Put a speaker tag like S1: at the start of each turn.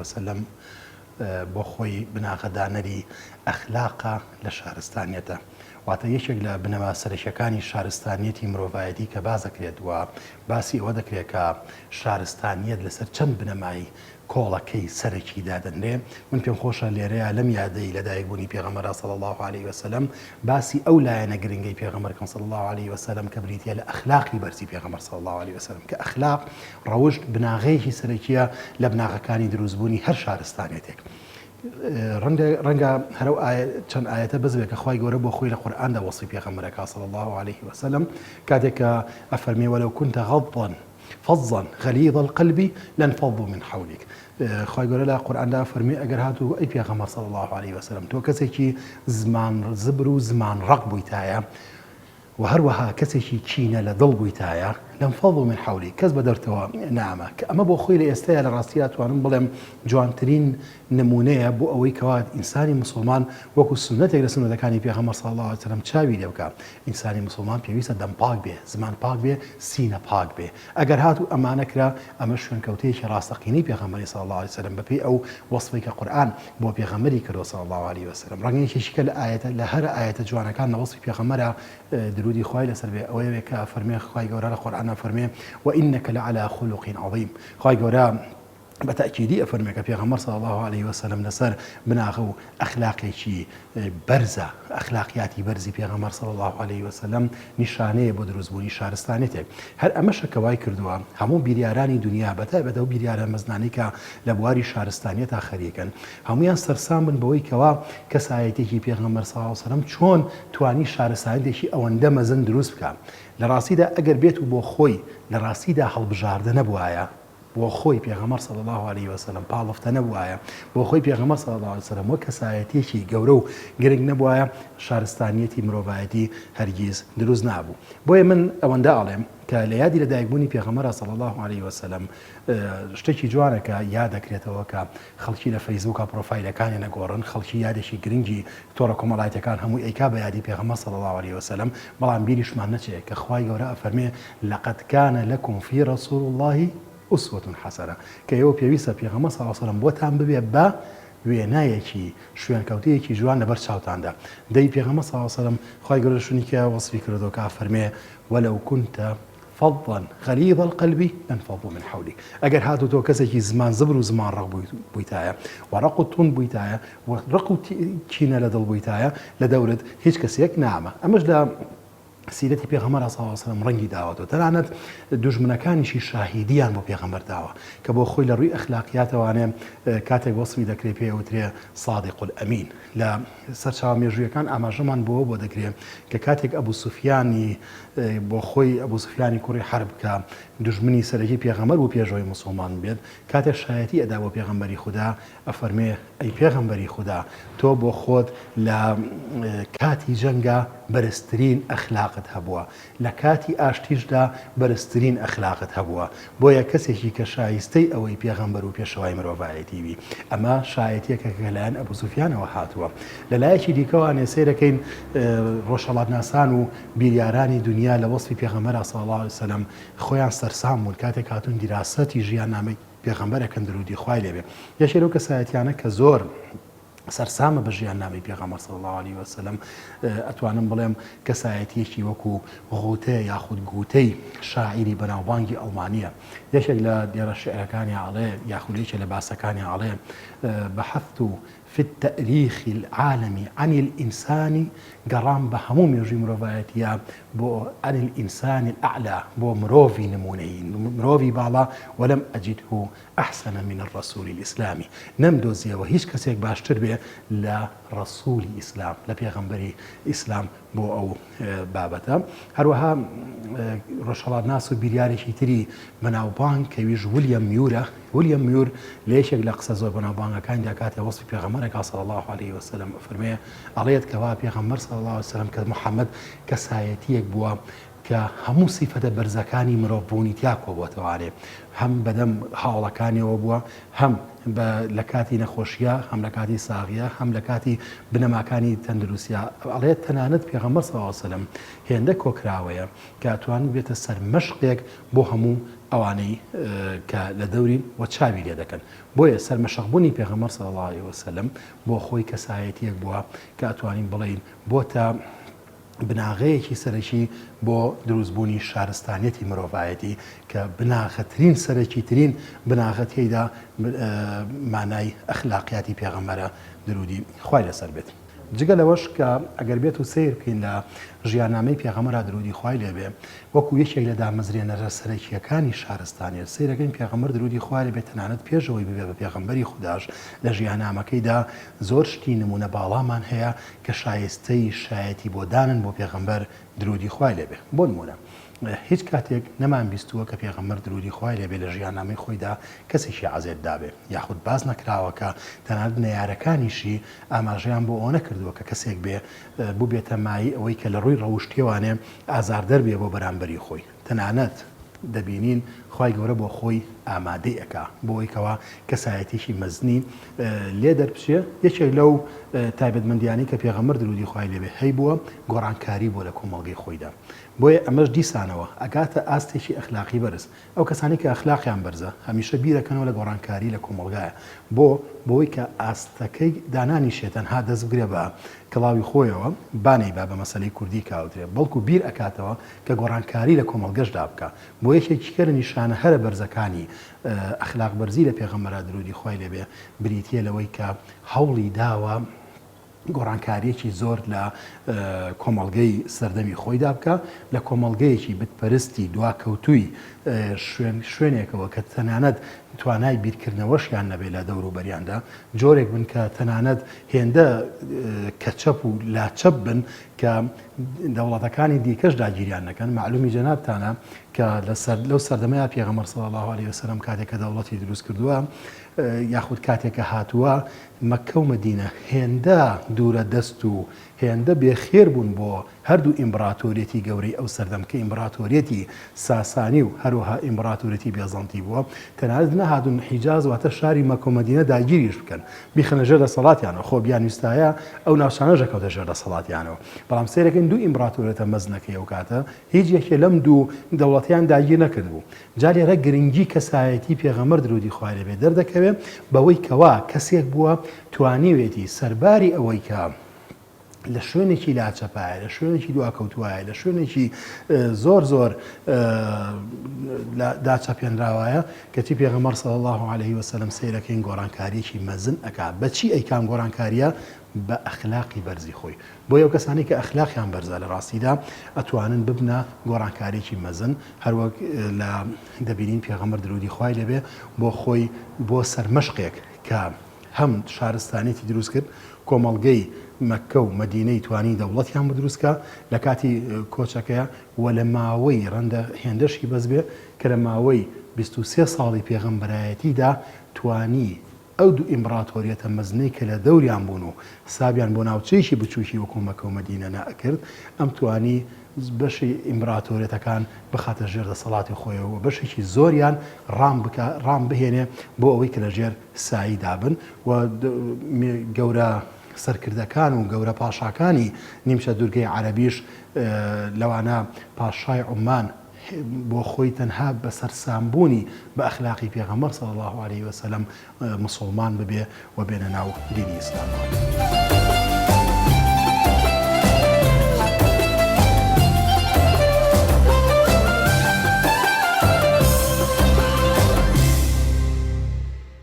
S1: وسلم بۆ خۆی بناغەدانەری ئەخلاقە لە شارستانیەتە. واتە یەکێک لە بنەما سەرەکیەکانی شارستانیەتی مرۆڤایەتی کە باس دەکرێت و باسی ئەوە دەکرێت کە شارستانیەت لەسەر چەند بنەمای کۆڵەکەی سەرەکی دادەنرێ، من پێم خۆشە لێرەیا لەم یادەی لەدایکبوونی پێغەمبەرا صلی اللە علیە وسلم باسی ئەو لایەنە گرنگەی پێغەمبەر کەم صلی اللە علیە وسلم کە بریتیە لە ئەخلاقی بەرزی پێغەمبەر صلی اللە علیە وسلم کە ئەخلاق ڕەوشت بناغەیەکی سەرەکیە لە بناغەکانی دروستبوونی هەر شارستانێتێک. ڕەنگە ڕەنگە هەر ئەو ئایە چەند ئایەتە بەس بێ کە خوای گەورە بۆ خۆی لە قورئاندا وەسفی پێغەمبەرەکە صلی اللە علیه وسلم کاتێک کە ئەفەرمێ ولو كنت غظا فظا غلیظ القلب لانفضوا من حولک خوای گەورە لە قورئاندا فەرمی ئەگەر هاتوو ئەی پێغەمبەر صلی اللە علیه وسلم تۆ کەسێکی زمان زبر و زمان ڕەق بوویتایە و هەروەها کەسێکی کینە لە دڵ بوویتایە لانفضوا من حولک کەس بەدەرتەوە نامە کە ئەمە بۆ خۆی لە ئێستەیە لە ڕاستیا توانم بڵێم جوانترین نموونەیە بۆ ئەوەی کەوا ئینسانی موسڵمان وەکو سوننەتێک لە سوننەتەکانی پێغەمبەر صلی اللە علیە وسلم چاوی لێ بکا. ئینسانی موسڵمان پێویستە دەم پاک بێ، زمان پاک بێ، سینە پاک بێ. ئەگەر هاتوو ئەمانە کرا ئەمە شوێنکەوتەیەکی ڕاستەقینەی پێغەمبەری صلی اللە علیە وسلم بەپێی ئەو وەسفەی کە قورئان بۆ پێغەمبەری کردووە صلی اللە علیە وسلم. ڕەنگە یەکێکی کە لە ئایەتە لە هەرە ئایەتە جوانەکان لە وەسفی پێغەمبەرا درودی خوای لەسەر بێ ئەوەیە بێ کە ئەفەرموێ خوای گەورە لە قورئانا فەرموێ وانک لعلی خلق عظیم خوای گەورە بە تەئکیدی ئەفەرموێ کە پێغەمبەر صلی اللە علیە وسلم لەسەر بناغە و ئەخلاقێکی بەرزە، ئەخلاقیاتی بەرزی پێغەمبەر صلی اللە علیە وسلم نیشانەیە بۆ دروستبوونی شارستانێتێک. هەر ئەمەشە کە وای کردووە هەموو بیریارانی دونیا بە تایبەت ئەو بیریارە مەزنانەی کە لە بواری شارستانیەتا خەریکن هەموویان سەرسام بن بەوەی کەوا کەسایەتیەکی پێغەمبەر صلی اللە علیە وسلم چۆن توانی شارستانیەتێکی ئەوەندە مەزن دروست بکا. لە ڕاستیدا ئەگەر بێت و بۆ خۆی لە ڕاستیدا هەڵبژاردە نەبوایە، بۆ خۆی پێغەمبەر صلی اللە علیە وسلم پاڵفتە نەبوایە، بۆ خۆی پێغەمبەر صلی اللە علیە وسلم وەک کەسایەتیەکی گەورە و گرنگ نەبوایە، شارستانیەتی مرۆڤایەتی هەرگیز دروست نابوو. بۆیە من ئەوەندە ئەڵێم کە لە یادی لەدایکبوونی پێغەمبەرا صلی اللە علیە وسلم شتێکی جوانە کە یاد دەکرێتەوە کە خەڵکی لە فەیسبووکا پرۆفایلەکانیان ئەگۆڕن، خەڵکی یادێکی گرنگی تۆڕە کۆمەڵایەتیەکان هەمووی ئەیکا بە یادی پێغەمبەر صلی اللە علیە وسلم، بەڵام بیریشمان نەچێ کە خوای گەورە ئەفەرمێ لقد کان لکم فی رسول اللە اسوە حسنە کە ئێوە پێویستە پێغەمبەر صلی اللە علیە وسلم بۆتان ببێ بە وێنایەکی شوێنکەوتەیەکی جوان لەبەر چاوتاندا. دەی پێغەمبەر صلی اللە علیە وسلم خوای گەورە لە شوێنی کە وەسفی کردووە کە ئەفەرمێ ولو کنت فظا غلیظ القلب لانفضوا من حولک ئەگەر هاتوو تۆ کەسێکی زمان زبر و زمان ڕەق بوویتایە و ڕەق و توند بوویتایە و ڕق و کینە لە دڵ بوویتایە لە دەورت هیچ کەسێک نامە ئەمەش لە سیرەتی پێغەمبەر صلی اللە علیه وسلم ڕەنگی داوەتەوە تەنانەت دوژمنەکانیشی شاهیدیان بۆ پێغەمبەر داوە کە بۆ خۆی لە ڕووی ئەخلاقیاتەوانێ کاتێک وەسفی دەکرێ پێ ئەوترێ صادق الامین لە سەرچاوە مێژوویەکان ئاماژەمان بۆوە بۆ دەکرێ کە کاتێک ئەبو سوفیانی بۆ خۆی ئەبو سوفیانی کوڕی حەرب کە دوژمنی سەرەکی پێغەمبەر بوو پێش ئەوەی موسڵمان بێت کاتێک شایەتی ئەدا بۆ پێغەمبەری خودا ئەفەرمێ ئەی پێغەمبەری خودا تۆ بۆ خۆت لە کاتی جەنگا بەرزترین ئەخلاقت هەبووە لە کاتی ئاشتیشدا بەرزترین ئەخلاقت هەبووە، بۆیە کەسێکی کە شایستەی ئەوەی پێغەمبەر و پێشەوای مرۆڤایەتی بی. ئەمە شایەتیەکە کە لەلایەن ئەبو سوفیانەوە هاتووە. لە لایەکی دیکەوە سەیرەکەین ڕۆژهەڵاتناسان و بیریارانی دونیا لە وەسفی پێغەمبەرا صلی اللە علیە وسلم خۆیان سەرسام بوون کاتێک هاتوون دیراسەتی ژیاننامەی پێغەمبەر ئەکەن درودی خوای لێ بێ. یەکێ لەو کەسایەتیانە کە زۆر سەرسامە بە ژیاننامەی پێغەمبەر صلی اللە علیە وسلم، ئەتوانم بڵێم کەسایەتییەکی وەکو غوتە یاخود گوتەی شاعیری بەناوبانگی ئەڵمانییە. یەکێک لە دێڕە شیعرەکانی ئەڵێ یاخود یەکێ لە باسەکانی ئەڵێ بحثت فی التاریخ العالمی عن الانسان گەڕام بە هەموو مێژووی مرۆڤایەتییا بۆ عن الانسان الاعلی بۆ مرۆڤی نموونەیی مرۆڤی باڵا ولم اجده احسن من الرسول الاسلامی نەمدۆزیەوە هیچ کەسێک باشتر بێ لە ڕەسولی ئیسلام لە پێغەمبەری ئیسلام بۆ ئەو بابەتە هەروەها ڕۆژهەڵاتناس و بیریارێکی تری بەناوبانگ کە ویش ولیەم میورە ولیەم میور لە یەکێک لە قسە زۆر بەناوبانگەکاندا کاتێ وەسفی پێغەمبەرەکە صلی الله علیه وسلم ئەفەرمێ ئەڵێت کەوا پێغەمبەر صلی الله علیه وسلم کە محمد کەسایەتیەک بووە کە هەموو سیفەتە بەرزەکانی مرۆڤ بوونی تیا کۆبۆتەوانێ هەم بەدەم هاوڵەکانیەوە بووە هەم بە لە کاتی نەخۆشیە هەم لە کاتی ساغیە هەم لە کاتی بنەماکانی تەندروستیا ئەڵێت تەنانەت پێغەمبەر صلی اللە علیە وسلم هێندە کۆکراوەیە کە ئەتوانێت بێتە سەرمەشقێک بۆ هەموو ئەوانەی کە لە دەورین و چاوی لێ دەکەن. بۆیە سەرمەشقبوونی پێغەمبەر صلی اللە علیە وسلم بۆ خۆی کەسایەتیەک بووە کە ئەتوانین بڵێین بۆتە بناغەیەکی سەرەکی بۆ دروستبوونی شارستانیەتی مرۆڤایەتی کە بناغەترین سەرەکیترین بناغە تێیدا مانای ئەخلاقیاتی پێغەمبەرە درودی خوای لەسەر بێت. جگە لەوەش کە ئەگەر بێت و سەیر بکەین لە ژیاننامەی پێغەمبەرا درودی خوای لێ بێ وەکو یەکێک لە دامەزرێنەرە سەرەکییەکانی شارستانیەت سەیرەکەین پێغەمبەر درودی خوای لێ بێ تەنانەت پێش ئەوەی ببێ بە پێغەمبەری خوداش لە ژیانامەکەیدا زۆر شتی نمونە باڵامان هەیە کە شایستەی شایەتی بۆ دانن بۆ پێغەمبەر درودی خوای لێ بێ بۆ نمونە هیچ کاتێک نەمان بیستووە کە پێغەمبەر درودی خوای لێ بێ لە ژیاننامەی خۆیدا کەسێکی عەزێت دابێ یاخود باس نەکراوە کە تەنانەت نەیارەکانیشی ئاماژەیان بۆ ئەوە نەکردووە کە کەسێک بێ بووبێتە مایەی ئەوەی کە لە ڕووی ڕەوشتیەوانێ ئازاردەر بێ بۆ بەرامبەری خۆی تەنانەت دەبینین خوای گەورە بۆ خۆی ئامادەی ئەکا بۆ ئەوەی کەوا کەسایەتیەکی مەزنی لێ دەربچێ یەکێک لەو تایبەتمەندیانەی کە پێغەمبەر درودی خوای لێ بێ هەیبووە گۆڕانکاری بووە لە کۆمەڵگەی خۆیدا بۆیە ئەمەش دیسانەوە ئەگاتە ئاستێکی ئەخلاقی بەرز ئەو کەسانەی کە ئەخلاقیان بەرزە هەمیشە بیرەکەنەوە لە گۆڕانکاری لە کۆمەڵگایە بۆ؟ بۆی کە ئاستەکەی دانانیشێ تەنها دەست بگرێ بە کڵاوی خۆیەوە با نەیبا بە مەسەلەی کوردی کاوترێ بەڵکو بیر ئەکاتەوە کە گۆڕانکاری لە کۆمەڵگەشدا بکا بۆ یەکێکی کە لە نیشانە هەرە بەرزەکانی ئەخلاق بەرزی لە پێغەمبەرا درودی خوای لێ بێ بریتیە لەوەی کە هەوڵی داوە گۆڕانکارییەکی زۆر لە کۆمەڵگەی سەردەمی خۆیدا بکا، لە کۆمەڵگەیەکی بتپەرستی دواکەوتووی شوێن شوێنێکەوە کە تەنانەت توانای بیرکردنەوەشیان نەبێ لە دەوروبەریاندا، جۆرێک بن کە تەنانەت هێندە کەچەپ و لاچەپ بن کە دەوڵەتەکانی دیکەش داگیریان نەکەن، مەعلومی جەنابتانە کە لەسەر لەو سەردەمەیا پێغەمبەر صلی اللە علیە وسلم کاتێک کە دەوڵەتی دروست کردووە یاخود کاتێک کە هاتووە مەککە و مەدینە هێندە دوورە دەست و هێندە بێ خێر بوون بۆ هەردوو ئیمبڕاتۆریەتی گەورەی ئەو سەردەم کە ئیمبڕاتۆریەتی ساسانی و هەروەها ئیمبڕاتۆریەتی بێزەنتی بووە تەنانەت نەهاتوون حیجاز واتە شاری مەکە و مەدینە داگیریش بکەن بیخەنە ژێر دەسەڵاتیانەوە خۆ بیانویستایە ئەو ناوچانەش دەکەوتە ژێر دەسەڵاتیانەوە بەڵام سەیرەکەین دوو ئیمبڕاتۆریەتە مەزنەکەی ئەو کاتە هیچ یەکێ لەم دوو دەوڵەتیان داگیر نەکردبوو جا لێرە گرنگی کەسایەتی پێغەمبەر درودی خوای لێ بێت دەردەکەوێ بەوەی کەوا کەسێک بووە توانیوێتی سەرباری ئەوەی کە لە شوێنێکی لاچەپایە لە شوێنێکی دواکەوتوایە لە شوێنێکی زۆر زۆر داچەپێنراوایە کەچی پێغەمبەر صلی الله علیه وسلم سەیرەکەین گۆڕانکاریەکی مەزن ئەکا بەچی ئەیکام گۆڕانکاریە بە ئەخلاقی بەرزی خۆی بۆیە ئەو کەسانەی کە ئەخلاقیان بەرزە لە ڕاستیدا ئەتوانن ببنە گۆڕانکاریەکی مەزن هەروەک لە دەبینین پێغەمبەر درودی خوای لێبێ بۆ خۆی بۆ سەرمەشقێک کە هەم شارستانیەتی دروست کرد کۆمەڵگەی مەککە و مەدینەی توانی دەوڵەتیان بۆ دروست کا لە کاتی کۆچەکەیا و لە ماوەی ڕەندە هێندەشی بەس بێ کە لە ماوەی 23 ساڵی پێغەمبەرایەتیدا توانی ئەو دوو ئیمبڕاتۆریەتە مەزنەی کە لە دەوریان بوون و حسابیان بۆ ناوچەیەکی بچووکی وەکوو مەکە و مەدینە نەئەکرد، ئەم توانی بەشی ئیمبراتۆریەتەکان بخاتە ژێر دەسەڵاتی خۆیەوە و بەشێکی زۆریان ڕام بکا ڕام بهێنێ بۆ ئەوەی کە لە ژێر ساییدا بن و گەورە سەرکردەکان و گەورە پاشاکانی نیمچە دوورگەی عەرەبیش لەوانە پاشای عوممان بۆ خۆی تەنها بە سەرسامبوونی بە ئەخلاقی پێغەمبەر صلی اللە علیە وسلم موسوڵمان ببێ و بێنە ناو دینی ئیسلامەوە.